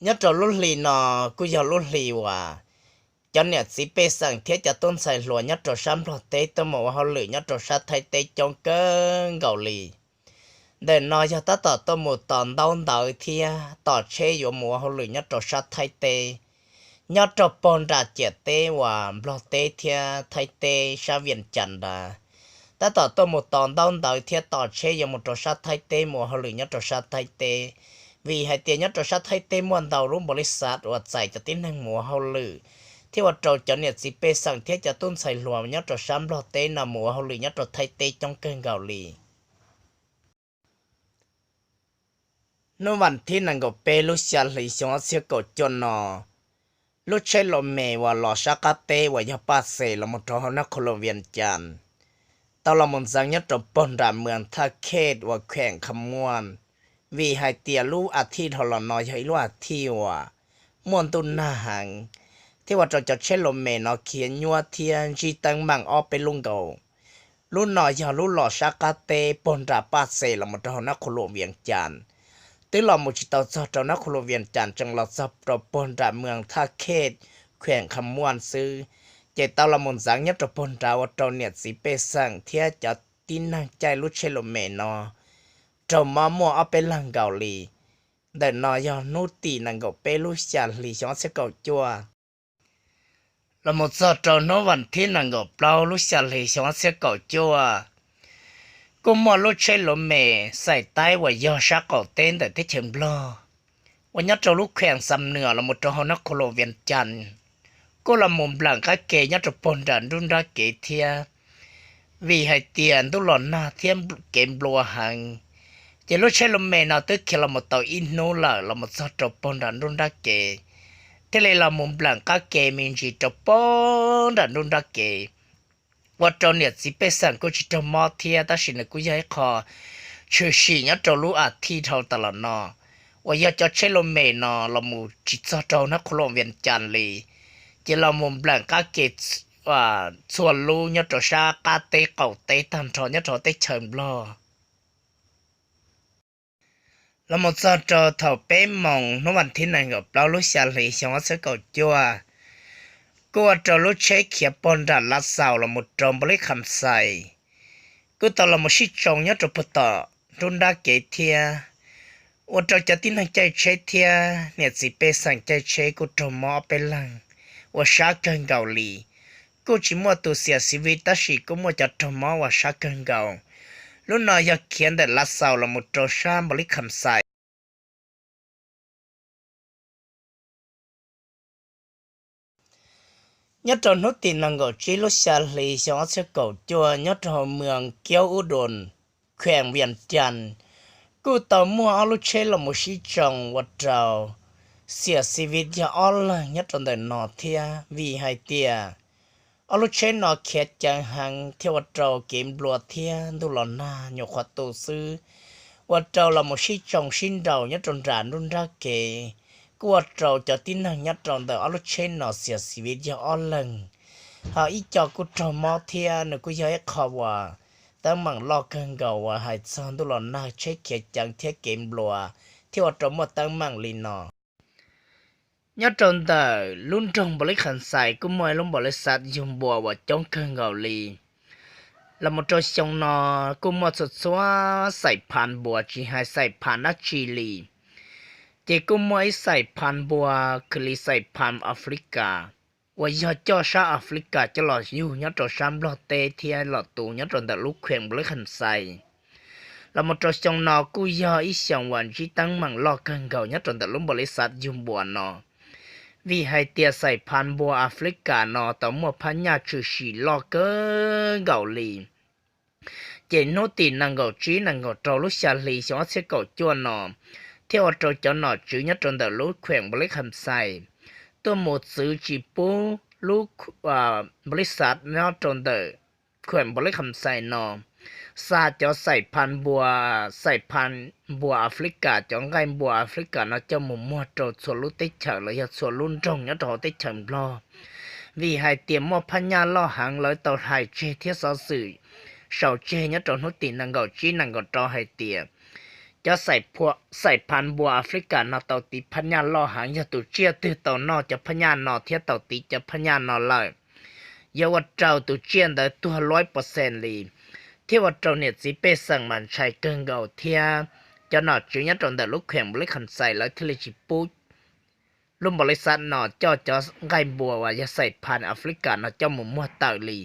Nyob rau lub hli no kuj yog lub hli uas cov niam txiv pej xeem thiab cov tub ntxhais hluas nyob rau sab Nplog teb tuaj mus ua hauj lwm nyob rau sab Thaib teb coob kawg nkaus li. Ntawm no yog tab tom tuaj mus tos ntaub ntawv thiab tos tsheb yuav mus ua hauj lwm nyob rau sab Thaib teb, nyob rau pog nram ciam teb uas Nplog teb thiab Thaib teb sab Vias Cas nrad. Tab tom tuaj mus tos ntaub ntawv thiab tos tsheb yuav mus rau sab Thaib teb mus ua hauj lwm nyob rau sab Thaib teb, vim hais tias nyob rau sab Thaib teb muaj ntau lub npaum li xav uas txais cov tib neeg mus ua hauj lwm, thiab ua rau cov niam txiv pej xeem thiab cov tub ntxhais hluas nyob rau sab Nplog teb no mus ua hauj lwm nyob rau Thaib teb coob kawg nkaus li. Hnub vas thib nees nkaum peb lub xya hli xyoo ob txhiab kaum cuaj no, lub tsheb lus mes uas los sab qab teb uas yog paj xes los mus rau hauv nab qhuv lus Vias Cas tau los mus ntxeev nyob rau pog nram mws Thaj Khej uas kheem Kha Muaj, vim hais tias lub a thiv dhau los no yog ib lub a thiv uas muaj ntuj nag heev, thiab ua rau cov tsheb lus mes no khiav nyuab thiab ntsib teeb meem ob peb lub nkaus. Lub no yog lub los sab qab teb pog nram paj xes los mus rau hauv nab qhuv lus Vias Cas. Twb los mus tsis tau txog rau nab qhuv lus Vias Cas, tseem los txog rau pog nram mws Thaj Khej, kheem Kha Muaj xwb, ces tau los mus ntxeev nyob rau pog nrad ua rau niam txiv pej xeem thiab cov tib neeg caij lub tsheb lus mes no raug mob muaj ob peb leeg nkaus li. Ntawm no yog hnub tim nees nkaum peb lub xya hli xyoo ob txhiab kaum cuaj. Los mus txog rau hnub vas thib nees nkaum plaub lub xya hli xyoo ob txhiab kaum cuaj, kuj muaj lub tsheb lus mes xais taib uas yog sab qaum teb ntawm teb chaws Nplog uas nyob rau lub kheem Xam Nuas los mus rau hauv nab qhuv lus Vias Cas kuj los mus nplam qab ke nyob rau pog nram nruab nrab kev thiab, vim hais tias ntuj los nag thiab kev nplua heev, ces lub tsheb lus mes no twb khiav los mus tau ib hnub lawm los mus txog rau pog nram nruab nrab kev, thiaj li los mus nplam qab ke me ntsis rau pog nram nruab nrab kev, ua rau niam txiv pej xeem kuj tsis raug mob thiab, tab sis nws kuj yog ib qho tshwm sim nyob rau lub a thiv dhau tas los no, uas yog cov tsheb lus mes no los mus tsis txog rau nab qhuv lus Vias Cas li, ces los mus nplam qab ke txhua lub nyob rau sab qab teb qaum teb tag nrho nyob rau teb chaws Nplog. Los mus txog rau thaum peb moos hnub vas thib nees nkaum plaub lub xya hli xyoo ob txhiab kaum cuaj, kuj ua rau lub tsheb khiav pog nram Lav Xaus los mus rau Npaus Lis Kham Xais kuj tau los mus sib tsoo nyob rau pog tom nruab nrab kev thiab, ua rau cov tib neeg caij tsheb thiab niam txiv pej xeem caij tsheb kuj raug mob ob peb leeg uas sab kawg nkaus li. Kuj tsis muaj tus xiam xiv vij tab sis kuj muaj cov raug mob uas sab kawg nkaus. Lub no yog khiav ntawm Lav Xaus los mus rau sab Npaus Lis Kham Xais. Nyob rau hnub tim nees nkaum tsib lub xya hli xyoo ob txhiab kaum cuaj nyob rau hauv mws Kiaub Ub Dum, kheem Vias Cas, kuj tau muaj ob lub tsheb los mus sib tsoo ua rau xiam xiv vij yog ob leeg nyob rau ntawm no thiab, vim hais tias ob lub tsheb no khiav ceev heev thiab ua rau kev nplua thiab ntuj los nag nyuam qhuav tu xwb, ua rau los mus sib tsoo sib nraus nyob rau nram nruab nrab kev, kuj ua rau cov tib neeg nyob rau ntawm ob lub tsheb no xiam xiv vij yog ob leeg. Ho ib co kuj raug mob thiab, nws kuj yog ib qho uas teeb meem loj kawg nkaus uas hais txog ntuj los nag tsheb khiav ceev thiab kev nplua thiab ua rau muaj teeb meem li no. Nyob rau ntawm lub nroog Npaus Lis Kham Xais kuj muaj ib lub npaus lis xav yug npua uas coob kawg nkaus li. Los mus rau xyoo no kuj muaj txhua txhua xaim phas npua tsis hais xaim phas dab tsi li, ces kuj muaj ib xaim phas npua khwv li xaim phas Africa uas yog coj sab Africa coj los yug nyob rau sab Nplog teb thiab los tu nyob rau ntawm lub kheem Npaus Lis Kham Xais. Los mus rau xyoo no kuj yog ib xyoos uas ntsib teeb meem loj kawg nkaus nyob rau ntawm lub npaus lis xav yug npua no, vim hais tias xaim phas npua Africa no tau muaj phab nyaj tshwm sim loj kawg nkaus li. Ces hnub tim nees nkaum tsib nees nkaum rau lub xya hli xyoo ob txhiab kaum cuaj no, thiaj ua rau cov nom tswv nyob rau ntawm lub kheem Npaus Lis Kham Xais tuaj mus txwv tsis pub lub npaus lis xav nyob rau ntawm kheem Npaus Lis Kham Xais no xa cov xaim phas npua, xaim phas npua Africa, cov nqaij npua Africa no coj mus muag rau txhua lub teb chaws los yog txhua lub nroog nyob rau hauv teb chaws Nplog, vim hais tias muaj phab nyaj loj heev. Lawv tau hais tseg thiab xov xwm sau tseg nyob rau hnub tim nees nkaum tsib nees nkaum rau hais tias Cov xaim phav npua Africa no tau tiv phab nyaj loj heev, yog tus tsiaj twg tau noj cov phab nyaj no thiab tau tiv cov phab nyaj no lawm, yuav ua rau tus tsiaj ntawd tuag lawm percent li, thiab ua rau niam txiv pej xeem mas ntshai kawg nkaus thiab. Cov nom tswv nyob rau ntawm lub khweem Mauritania lawv thiaj li tsis pub lub npaus li xav no coj cov nqaij npua uas yog xaim phav Africa no coj mus muag tawm li.